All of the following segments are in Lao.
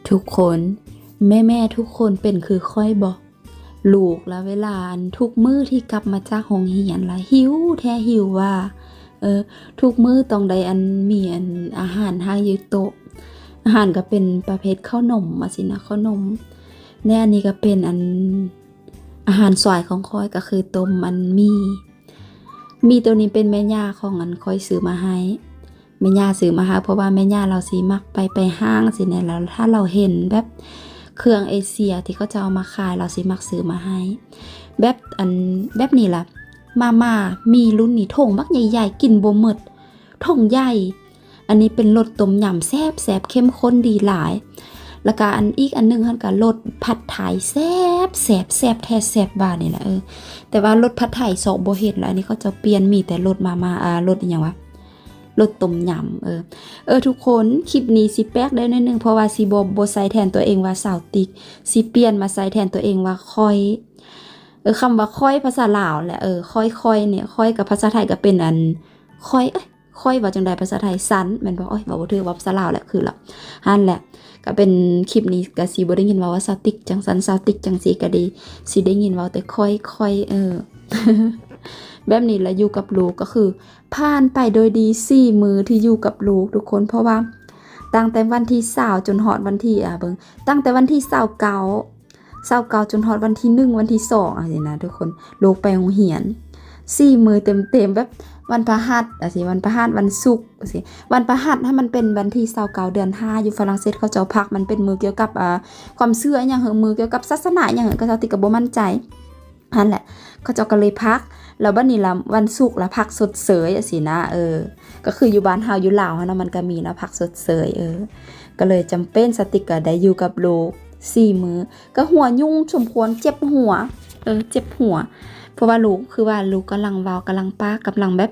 ທຸກຄົນ ແມ່ໆທຸກຄົນເປັນຄືຂ້ອຍບໍ່? ລູກລະເວລາອັນທຸກມື້ທີ່ກັບມາຈາກໂຮງຮຽນລະຫິວແທ້ຫິວວ່າ ເອີ ທຸກມື້ຕ້ອງໄດ້ອັນມີອັນອາຫານໃຫ້ຢູ່ໂຕະ ອາຫານກໍເປັນປະເພດເຂົ້າໜົມວ່າຊີ້ນະ ເຂົ້າໜົມ ແລະ ອັນນີ້ກໍເປັນອັນອາຫານສວາຍຂອງຂ້ອຍກໍຄືຕົ້ມອັນໝີ່ ໝີ່ໂຕນີ້ເປັນແມ່ຍ່າຂອງອັນຂ້ອຍຊື້ມາໃຫ້ ແມ່ຍ່າຊື້ມາໃຫ້ ເພາະວ່າແມ່ຍ່າລາວຊິມັກໄປ ໄປຫ້າງຊີ້ນະ ແລ້ວຖ້າລາວເຫັນແບບເຄື່ອງເອເຊຍທີ່ເຂົາເຈົ້າເອົາມາຂາຍ ລາວຊິມັກຊື້ມາໃຫ້ ແບບອັນ ແບບນີ້ລະ ມາມ່າ ໝີ່ລຸ້ນນີ້ຖົງບັກໃຫຍ່ໆ ກິນບໍ່ໝົດ ຖົງໃຫຍ່ ອັນນີ້ເປັນລົດຕົ້ມຍຳແຊບໆ ເຂັ້ມຂຸ້ນດີຫຼາຍ ແລ້ວກະອັນອີກອັນໜຶ່ງຫັ້ນກະລົດຜັດໄທແຊບໆ ແຊບແທ້ແຊບວ່ານີ້ລະ ເອີ ແຕ່ວ່າລົດຜັດໄທຊອກບໍ່ເຫັນລະ ອັນນີ້ເຂົາເຈົ້າປ່ຽນມີແຕ່ລົດມາມ່າ ອ່າ ລົດອີ່ຫຍັງວະ ລົດຕົ້ມຍຳ ເອີ ເອີ ທຸກຄົນ ຄລິບນີ້ຊິແປກໄດ້ໜ້ອຍໜຶ່ງ ເພາະວ່າຊິບໍ່ ບໍ່ໃຊ້ແທນຕົວເອງວ່າສາວຕິກ ຊິປ່ຽນມາໃຊ້ແທນຕົວເອງວ່າຂ້ອຍ ເອີ ຄຳວ່າຂ້ອຍພາສາລາວແຫຼະ ເອີ ຂ້ອຍ ຂ້ອຍນີ້ ຂ້ອຍກັບພາສາໄທກໍເປັນອັນ ຂ້ອຍ ເອີຍ ຂ້ອຍ ເວົ້າຈັ່ງໃດພາສາໄທ ສັນ ແມ່ນບໍ່? ໂອ້ຍ ເວົ້າບໍ່ຖືກ ເວົ້າພາສາລາວແຫຼະ ຄືລະ ຫັ້ນແຫຼະ ກໍເປັນຄລິບນີ້ກໍຊິບໍ່ໄດ້ຍິນເວົ້າວ່າສາວຕິກຈັ່ງຊັ້ນ ສາວຕິກຈັ່ງຊີ້ ກໍດີ ຊິໄດ້ຍິນເວົ້າແຕ່ຂ້ອຍ ຂ້ອຍ ເອີ ແບບນີ້ລະ ຢູ່ກັບລູກກໍຄືຜ່ານໄປໂດຍດີ ສີ່ມື້ທີ່ຢູ່ກັບລູກທຸກຄົນ ເພາະວ່າຕັ້ງແຕ່ວັນທີຊາວຈົນຮອດວັນທີ ອ່າ ເບິ່ງ ຕັ້ງແຕ່ວັນທີຊາວເກົ້າ ຊາວເກົ້າຈົນຮອດວັນທີໜຶ່ງ ວັນທີສອງ ຈັ່ງຊີ້ນະທຸກຄົນ ລູກໄປໂຮງຮຽນສີ່ມື້ເຕັມໆ ແບບວັນພະຫັດ ຈັ່ງຊີ້ ວັນພະຫັດ ວັນສຸກ ຈັ່ງຊີ້ ວັນພະຫັດຫັ້ນມັນເປັນວັນທີຊາວເກົ້າ ເດືອນຫ້າ ຢູ່ຝຣັ່ງເສດ ເຂົາເຈົ້າພັກ ມັນເປັນມື້ກ່ຽວກັບ ອ່າ ຄວາມເຊື່ອຫຍັງເຫີ ມື້ກ່ຽວກັບສາສະໜາຫຍັງເຫີ ກໍເຈົ້າຕິກກໍບໍ່ໝັ້ນໃຈ ຫັ້ນແຫຼະ ເຂົາເຈົ້າກໍເລີຍພັກ ແລ້ວບັດນີ້ລະ ວັນສຸກລະພັກຊົດເຊີຍ ຈັ່ງຊີ້ນະ ເອີ ກໍຄືຢູ່ບ້ານເຮົາ ຢູ່ລາວເຮົານະ ມັນກໍມີເນາະ ພັກຊົດເຊີຍ ເອີ ກໍເລີຍຈຳເປັນ ສາວຕິກກໍໄດ້ຢູ່ກັບລູກສີ່ມື້ ກໍຫົວຫຍຸ້ງສົມຄວນ ເຈັບຫົວ ເອີ ເຈັບຫົວ ເພາະວ່າລູກ ຄືວ່າລູກກຳລັງເວົ້າ ກຳລັງປາກ ກຳລັງແບບ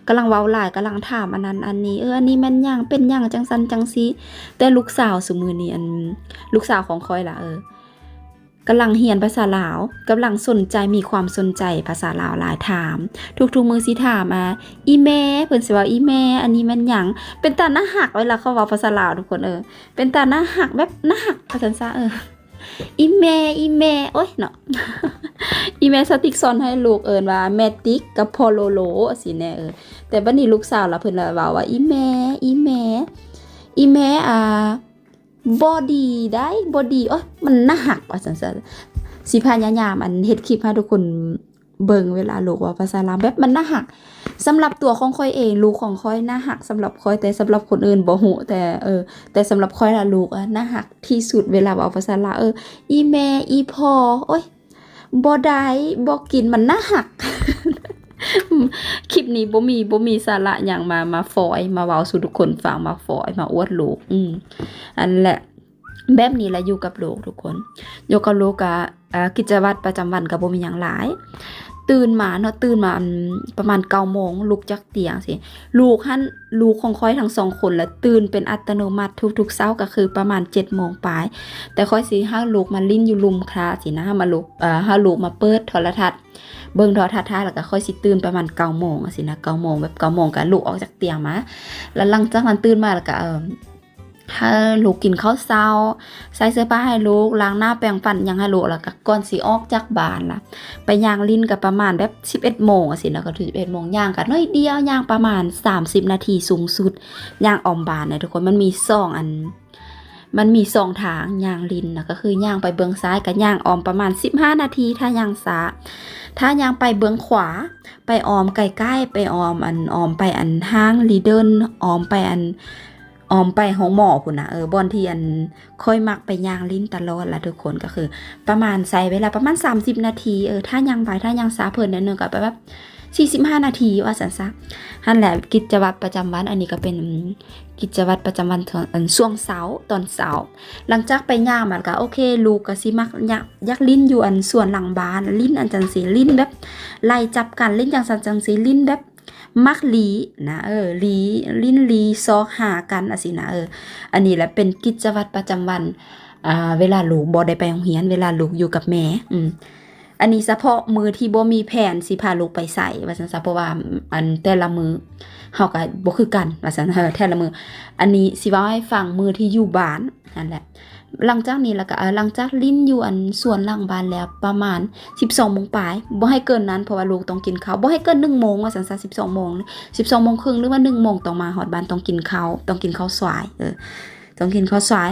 ກຳລັງເວົ້າຫຼາຍ ກຳລັງຖາມອັນນັ້ນອັນນີ້ ເອີ ອັນນີ້ແມ່ນຫຍັງ ເປັນຫຍັງ ຈັ່ງຊັ້ນຈັ່ງຊີ້ ແຕ່ລູກສາວຊຸມື້ນີ້ ອັນ ລູກສາວຂອງຂ້ອຍລະ ເອີ ກຳລັງຮຽນພາສາລາວ ກຳລັງສົນໃຈ ມີຄວາມສົນໃຈພາສາລາວຫຼາຍ ຖາມ ທຸກໆມື້ຊິຖາມ ອ່າ ອີ່ແມ່ ເພິ່ນຊິເວົ້າ ອີ່ແມ່ ອັນນີ້ແມ່ນຫຍັງ ເປັນຕາໜ້າຮັກເວລາເຂົາເວົ້າພາສາລາວ ທຸກຄົນເອີຍ ເປັນຕາໜ້າຮັກ ແບບໜ້າຮັກວ່າຊັ້ນຊະ ເອີ ອີ່ແມ່ ອີ່ແມ່ ໂອ້ຍເນາະ ອີ່ແມ່ສາວຕິກສອນໃຫ້ລູກເອີ້ນວ່າແມ່ຕິກກັບພໍ່ໂລໂລ ຊີ້ແນ່ ເອີ ແຕ່ບັດນີ້ລູກສາວລະ ເພິ່ນລະເວົ້າວ່າ ອີ່ແມ່ ອີ່ແມ່ ອີ່ແມ່ ອ່າ ບໍ່ດີໄດ໋ ບໍ່ດີ ໂອ້ຍ ມັນໜ້າຮັກວ່າຊັ້ນຊະ ຊິພະຍາຍາມ ອັນ ເຮັດຄລິບໃຫ້ທຸກຄົນເບິ່ງ ເວລາລູກເວົ້າພາສາລາວ ແບບມັນໜ້າຮັກ ສຳລັບຕົວຂອງຂ້ອຍເອງ ລູກຂອງຂ້ອຍໜ້າຮັກສຳລັບຂ້ອຍ ແຕ່ສຳລັບຄົນອື່ນບໍ່ຮູ້ ແຕ່ ເອີ ແຕ່ສຳລັບຂ້ອຍລະ ລູກ ອາ ໜ້າຮັກທີ່ສຸດ ເວລາເວົ້າພາສາລາວ ເອີ ອີ່ແມ່ ອີ່ພໍ່ ໂອ້ຍ ບໍ່ໄດ້ ບໍ່ກິນ ມັນໜ້າຮັກ ຄລິບນີ້ບໍ່ມີ ບໍ່ມີສາລະຫຍັງ ມາ ມາຟອຍ ມາເວົ້າສູ່ທຸກຄົນຟັງ ມາຟອຍ ມາອວດລູກ ອືມ ອັນແຫຼະ ແບບນີ້ລະຢູ່ກັບລູກທຸກຄົນ ຢູ່ກັບລູກກະ ເອີ ກິດຈະວັດປະຈຳວັນກະບໍ່ມີຫຍັງຫຼາຍ ຕື່ນມາເນາະ ຕື່ນມາ ອືມ ປະມານເກົ້າໂມງ ລຸກຈາກຕຽງຊີ້ ລູກຫັ້ນ ລູກຂອງຂ້ອຍທັງສອງຄົນລະຕື່ນເປັນອັດຕະໂນມັດທຸກໆເຊົ້າ ກະຄືປະມານເຈັດໂມງປາຍ ແຕ່ຂ້ອຍຊິໃຫ້ລູກມາຫຼິ້ນຢູ່ລຸ່ມຄາຊີ້ນະ ໃຫ້ມາລູກ ເອີ ໃຫ້ລູກມາເປີດໂທລະທັດ ເບິ່ງໂທລະທັດທ້າຍ ແລ້ວກະຂ້ອຍຊິຕື່ນປະມານເກົ້າໂມງຊີ້ນະ ເກົ້າໂມງ ແບບເກົ້າໂມງກະລຸກອອກຈາກຕຽງມາ ແລ້ວຫຼັງຈາກນັ້ນຕື່ນມາແລ້ວກະ ເອີ ໃຫ້ລູກກິນເຂົ້າເຊົ້າ ໃສ່ເສື້ອຜ້າໃຫ້ລູກ ລ້າງໜ້າແປງຟັນຫຍັງໃຫ້ລູກ ແລ້ວກໍກ່ອນຊິອອກຈາກບ້ານລະ ໄປຍ່າງຫຼິ້ນກໍປະມານແບບສິບເອັດໂມງຈັ່ງຊີ້ນະ ກໍຖືກສິບເອັດໂມງ ຍ່າງກໍໜ້ອຍດຽວ ຍ່າງປະມານສາມສິບນາທີສູງສຸດ ຍ່າງອ້ອມບ້ານນະທຸກຄົນ ມັນມີສອງອັນ ມັນມີສອງທາງຍ່າງຫຼິ້ນນະ ກໍຄືຍ່າງໄປເບື້ອງຊ້າຍ ກໍຍ່າງອ້ອມປະມານສິບຫ້ານາທີ ຖ້າຍ່າງຊ້າ ຖ້າຍ່າງໄປເບື້ອງຂວາ ໄປອ້ອມໃກ້ໆ ໄປອ້ອມອັນ ອ້ອມໄປອັນຫ້າງລີເດີນ ອ້ອມໄປອັນ ອ້ອມໄປໂຮງໝໍພຸ້ນນະ ເອີ ບ່ອນທີ່ອັນຂ້ອຍມັກໄປຍ່າງຫຼິ້ນຕະຫຼອດລະທຸກຄົນ ກໍຄືປະມານ ໃຊ້ເວລາປະມານສາມສິບນາທີ ເອີ ຖ້າຍ່າງໄວ ຖ້າຍ່າງຊ້າເພີ່ມໜ້ອຍໜຶ່ງກໍໄປແບບສີ່ສິບຫ້ານາທີວ່າຊັ້ນຊະ ຫັ້ນແຫຼະ ກິດຈະວັດປະຈຳວັນ ອັນນີ້ກໍເປັນກິດຈະວັດປະຈຳວັນ ອັນ ຊ່ວງເຊົ້າ ຕອນເຊົ້າ ຫຼັງຈາກໄປຍ່າງມາກໍໂອເຄ ລູກກໍຊິມັກ ຢາກ ຢາກຫຼິ້ນຢູ່ອັນສວນຫຼັງບ້ານ ຫຼິ້ນອັນຈັ່ງຊີ້ ຫຼິ້ນແບບໄລ່ຈັບກັນ ຫຼິ້ນຈັ່ງຊັ້ນຈັ່ງຊີ້ ຫຼິ້ນແບບ ມັກຫຼີນະ ເອີ ຫຼີ ຫຼິ້ນຫຼີຊອກຫາກັນ ຈັ່ງຊີ້ນະ ເອີ ອັນນີ້ແຫຼະເປັນກິດຈະວັດປະຈຳວັນ ອ່າ ເວລາລູກບໍ່ໄດ້ໄປໂຮງຮຽນ ເວລາລູກຢູ່ກັບແມ່ ອືມ ອັນນີ້ສະເພາະມື້ທີ່ບໍ່ມີແຜນຊິພາລູກໄປໃສ ວ່າຊັ້ນຊະ ເພາະວ່າອັນແຕ່ລະມື້ເຮົາກໍບໍ່ຄືກັນ ວ່າຊັ້ນ ເອີ ແຕ່ລະມື້ ອັນນີ້ຊິເວົ້າໃຫ້ຟັງມື້ທີ່ຢູ່ບ້ານ ຫັ້ນແຫຼະ ຫຼັງຈາກນີ້ລະກະ ເອີ ຫຼັງຈາກຫຼິ້ນຢູ່ອັນສວນຫຼັງບ້ານແລ້ວ ປະມານສິບສອງໂມງປາຍ ບໍ່ໃຫ້ເກີນນັ້ນ ເພາະວ່າລູກຕ້ອງກິນເຂົ້າ ບໍ່ໃຫ້ເກີນໜຶ່ງໂມງວ່າຊັ້ນຊະ ສິບສອງໂມງ ສິບສອງໂມງເຄິ່ງ ຫຼືວ່າໜຶ່ງໂມງ ຕ້ອງມາຮອດບ້ານ ຕ້ອງກິນເຂົ້າ ຕ້ອງກິນເຂົ້າສວາຍ ເອີ ຕ້ອງກິນເຂົ້າສວາຍ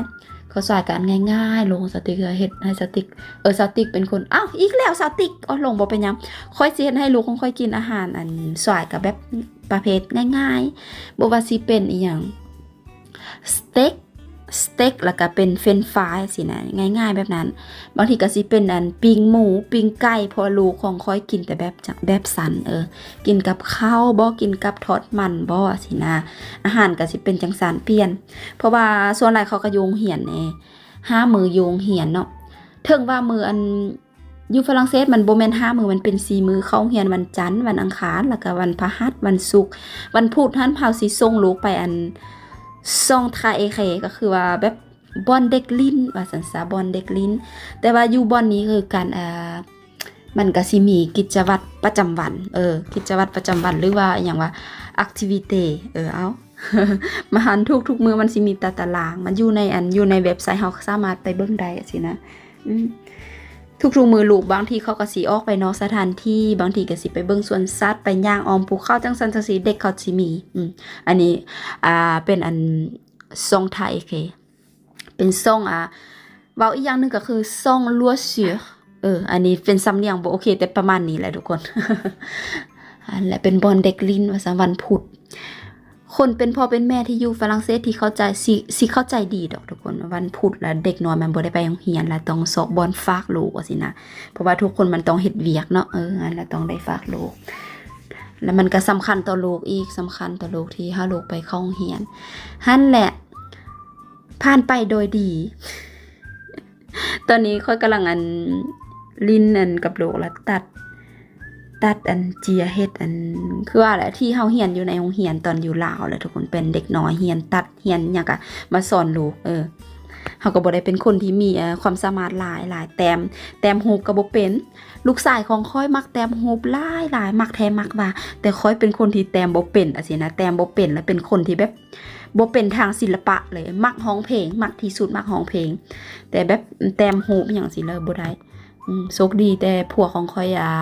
ເຂົ້າສວຍກະອັນງ່າຍໆ ໂລງສາວຕິກເຮັດໃຫ້ສາວຕິກ ເອີ ສາວຕິກເປັນຄົນ ອ້າວ ອີກແລ້ວສາວຕິກ ໂອ້ຍ ໂລງບໍ່ເປັນຫຍັງ ຂ້ອຍຊິເຮັດໃຫ້ລູກຂອງຂ້ອຍກິນອາຫານອັນສວາຍ ກະແບບປະເພດງ່າຍໆ ບໍ່ວ່າຊິເປັນອີ່ຫຍັງ ສະເຕັກ ສະເຕັກ ແລ້ວກະເປັນເຟຣນຟາຍຊີ້ນະ ງ່າຍໆແບບນັ້ນ ບາງທີກະຊິເປັນອັນປີ້ງໝູ ປີ້ງໄກ່ ເພາະວ່າລູກຂອງຂ້ອຍກິນແຕ່ແບບ ແບບຊັ້ນ ເອີ ກິນກັບເຂົ້າບໍ ກິນກັບທອດມັນບໍຊີ້ນະ ອາຫານກະຊິເປັນຈັ່ງຊັ້ນ ປ່ຽນ ເພາະວ່າສ່ວນຫຼາຍເຂົາກະຢູ່ໂຮງຮຽນເດ້ ຫ້າມື້ຢູ່ໂຮງຮຽນເນາະ ເຖິງວ່າມື້ອັນ ຢູ່ຝຣັ່ງເສດມັນບໍ່ແມ່ນຫ້າມື້ ມັນເປັນສີ່ມື້ ເຂົ້າໂຮງຮຽນວັນຈັນ ວັນອັງຄານ ແລ້ວກະວັນພະຫັດ ວັນສຸກ ວັນພຸດຫັ້ນເຮົາຊິສົ່ງລູກໄປອັນ Centre Écré ກະຄືວ່າແບບບ່ອນເດັກຫຼິ້ນວ່າຊັ້ນຊະ ບ່ອນເດັກຫຼິ້ນ ແຕ່ວ່າຢູ່ບ່ອນນີ້ຄືການ ເອີ ມັນກະຊິມີກິດຈະວັດປະຈຳວັນ ເອີ ກິດຈະວັດປະຈຳວັນ ຫຼືວ່າອີ່ຫຍັງວ່າ activité ເອີ ເອົາ ມາຫັນທຸກໆມື້ມັນຊິມີຕາຕະລາງ ມັນຢູ່ໃນອັນ ຢູ່ໃນເວັບໄຊ ເຮົາສາມາດໄປເບິ່ງໄດ້ຊີ້ນະ ອືມ ທຸກໆມື້ລູກບາງທີເຂົາກະຊິອອກໄປນອກສະຖານທີ່ ບາງທີກະຊິໄປເບິ່ງສວນສັດ ໄປຍ່າງອ້ອມພູເຂົາ ຈັ່ງຊັ້ນຈັ່ງຊີ້ ເດັກເຂົາຊິມີ ອືມ ອັນນີ້ ອ່າ ເປັນອັນ Centre Écré ເປັນຊ່ອງ ອ່າ ເວົ້າອີກຢ່າງໜຶ່ງກະຄື Sans Loisir ເອີ ອັນນີ້ເປັນສຳນຽງບໍ່ໂອເຄ ແຕ່ປະມານນີ້ແຫຼະທຸກຄົນ ອັນແຫຼະ ເປັນບ່ອນເດັກຫຼິ້ນວ່າຊັ້ນ ວັນພຸດ ຄົນເປັນພໍ່ເປັນແມ່ທີ່ຢູ່ຝຣັ່ງເສດທີ່ເຂົ້າໃຈ ຊິ ຊິເຂົ້າໃຈດີດອກທຸກຄົນ ວັນພຸດລະເດັກນ້ອຍມັນບໍ່ໄດ້ໄປໂຮງຮຽນ ລະຕ້ອງຊອກບ່ອນຝາກລູກວ່າຊີ້ນະ ເພາະວ່າທຸກຄົນມັນຕ້ອງເຮັດວຽກເນາະ ເອີ ຫັ້ນລະຕ້ອງໄດ້ຝາກລູກ ລະມັນກະສຳຄັນຕໍ່ລູກອີກ ສຳຄັນຕໍ່ລູກທີ່ເຮົາລູກໄປເຂົ້າໂຮງຮຽນ ຫັ້ນແຫຼະ ຜ່ານໄປໂດຍດີ ຕອນນີ້ຂ້ອຍກຳລັງອັນ ຫຼິ້ນອັນກັບລູກ ລະຕັດ ຕັດອັນເຈຍເຮັດອັນ ຄືວ່າແຫຼະ ທີ່ເຮົາຮຽນຢູ່ໃນໂຮງຮຽນຕອນຢູ່ລາວແຫຼະທຸກຄົນ ເປັນເດັກນ້ອຍຮຽນຕັດ ຮຽນຫຍັງກະມາສອນລູກ ເອີ ເຮົາກະບໍ່ໄດ້ເປັນຄົນທີ່ມີ ເອີ ຄວາມສາມາດຫຼາຍ ຫຼາຍ ແຕ້ມ ແຕ້ມຮູບກະບໍ່ເປັນ ລູກຊາຍຂອງຂ້ອຍມັກແຕ້ມຮູບຫຼາຍໆ ມັກແທ້ມັກວ່າ ແຕ່ຂ້ອຍເປັນຄົນທີ່ແຕ້ມບໍ່ເປັນ ຈັ່ງຊີ້ນະ ແຕ້ມບໍ່ເປັນ ລະເປັນຄົນທີ່ແບບ ບໍ່ເປັນທາງສິລະປະເລີຍ ມັກຮ້ອງເພງ ມັກທີ່ສຸດ ມັກຮ້ອງເພງ ແຕ່ແບບແຕ້ມຮູບຫຍັງຊີ້ລະບໍ່ໄດ້ ອືມ ໂຊກດີແຕ່ຜົວຂອງຂ້ອຍ ອ່າ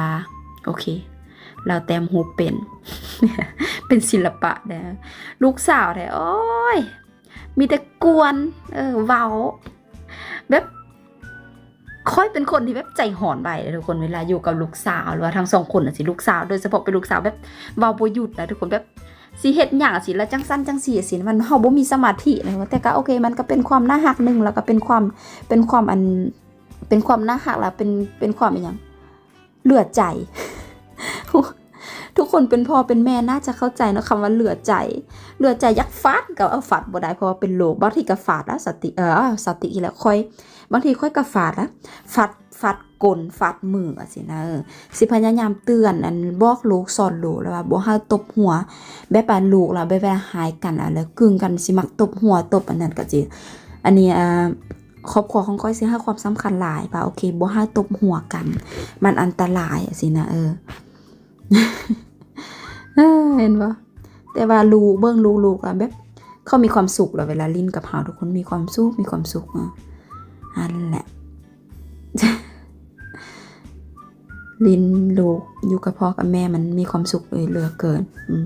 ໂອເຄ ລາວແຕ້ມຮູບເປັນ ເປັນສິລະປະແດ່ ລູກສາວແທ້ ໂອ້ຍ ມີແຕ່ກວນ ເອີ ເວົ້າ ແບບ ຂ້ອຍເປັນຄົນທີ່ແບບໃຈຮ້ອນໄວເດ້ທຸກຄົນ ເວລາຢູ່ກັບລູກສາວ ຫຼືວ່າທັງສອງຄົນຈັ່ງຊີ້ ລູກສາວ ໂດຍສະເພາະເປັນລູກສາວແບບເວົ້າບໍ່ຢຸດນະທຸກຄົນ ແບບຊິເຮັດຫຍັງຈັ່ງຊີ້ ລະຈັ່ງຊັ້ນຈັ່ງຊີ້ ຈັ່ງຊີ້ ມັນ ເຮົາບໍ່ມີສະມາທິນະ ແຕ່ກະໂອເຄ ມັນກະເປັນຄວາມໜ້າຮັກໜຶ່ງ ລະກະເປັນຄວາມ ເປັນຄວາມອັນ ເປັນຄວາມໜ້າຮັກ ລະເປັນ ເປັນຄວາມອີ່ຫຍັງ ເຫຼືອໃຈ ທຸກຄົນເປັນພໍ່ເປັນແມ່ໜ້າຈະເຂົ້າໃຈເນາະ ຄຳວ່າເຫຼືອໃຈ ເຫຼືອໃຈ ຢາກຟາດກະ ເອີ ຟາດບໍ່ໄດ້ ເພາະວ່າເປັນໂລກ ບາງທີກະຟາດລະ ສະຕິ ເອີ ສະຕິອີກແລ້ວ ຂ້ອຍ ບາງທີຂ້ອຍກະຟາດລະ ຟາດ ຟາດກົ້ນ ຟາດມື ຈັ່ງຊີ້ນະ ເອີ ຊິພະຍາຍາມເຕືອນ ອັນ ບອກລູກ ສອນລູກ ລະວ່າບໍ່ໃຫ້ຕົບຫົວ ແບບວ່າລູກລະ ແບບວ່າຮ້າຍກັນ ລະ ລະກຶ່ງກັນ ຊິມັກຕົບຫົວ ຕົບອັນນັ້ນກະຊິ ອັນນີ້ ອ່າ ຄອບຄົວຂອງຂ້ອຍຊິໃຫ້ຄວາມສຳຄັນຫຼາຍ ວ່າໂອເຄ ບໍ່ໃຫ້ຕົບຫົວກັນ ມັນອັນຕະລາຍ ຈັ່ງຊີ້ນະ ເອີ ເອີ ເຫັນບໍ່? ແຕ່ວ່າລູກ ເບິ່ງລູກໆ ລະແບບ ເຂົາມີຄວາມສຸກລະ ເວລາຫຼິ້ນກັບເຮົາ ທຸກຄົນມີຄວາມສຸກ ມີຄວາມສຸກ ເອີ ຫັ້ນແຫຼະ ຫຼິ້ນລູກ ຢູ່ກັບພໍ່ກັບແມ່ ມັນມີຄວາມສຸກເອີຍ ເຫຼືອເກີນ ອືມ.